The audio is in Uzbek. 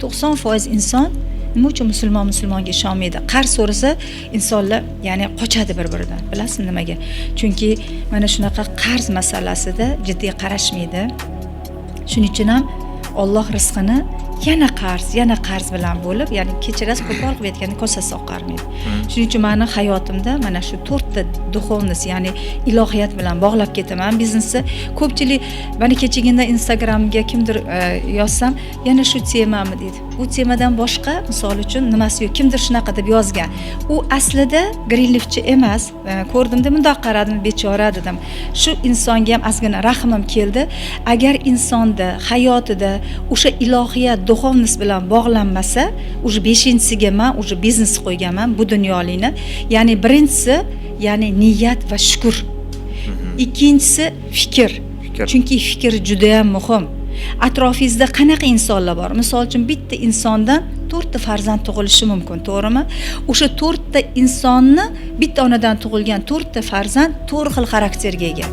90% inson nima uchun musulmon musulmonga ishonmaydi? Qarz so'rasa, insonlar, ya'ni, qochadi bir biridan. Bilasizmi nimaga? Chunki mana shunaqa qarz masalasida jiddiy qarashmaydi. Shuning uchun ham Olloh rizqini yana qarz, yana qarz bilan bo'lib, ya'ni, kechirasiz, qo'pol qilib aytganda, kosasi oqarmaydi. Shuning uchun mani hayotimda mana shu to'rtta духовность, ya'ni ilohiyat bilan bog'lab ketaman biznesni. Ko'pchilik mana kechagina Instagramga kimdir yozsam, "Yana shu temami?" deydi. Bu temadan boshqa, misol uchun, nimasi yo'q. Kimdir shunaqa deb yozgan, u aslida Greenleafchi emas. Ko'rdimda, mundoq qaradim, bechora dedim. Shu insonga ham ozgina rahmim keldi. Agar insonda hayotida o'sha ilohiyat, духовность bilan bog'lanmasa, уже beshinchisiga man уже biznes qo'yganman bu dunyolikni. Ya'ni birinchisi, ya'ni, niyat va shukur, ikkinchisi fikr. Fikr. Chunki fikr judayam muhim. Atrofingizda qanaqa insonlar bor? Misol uchun, bitta insondan to'rtta farzand tug'ilishi mumkin, to'g'rimi? O'sha to'rtta insonni, bitta onadan tug'ilgan to'rtta farzand to'rt xil xarakterga ega.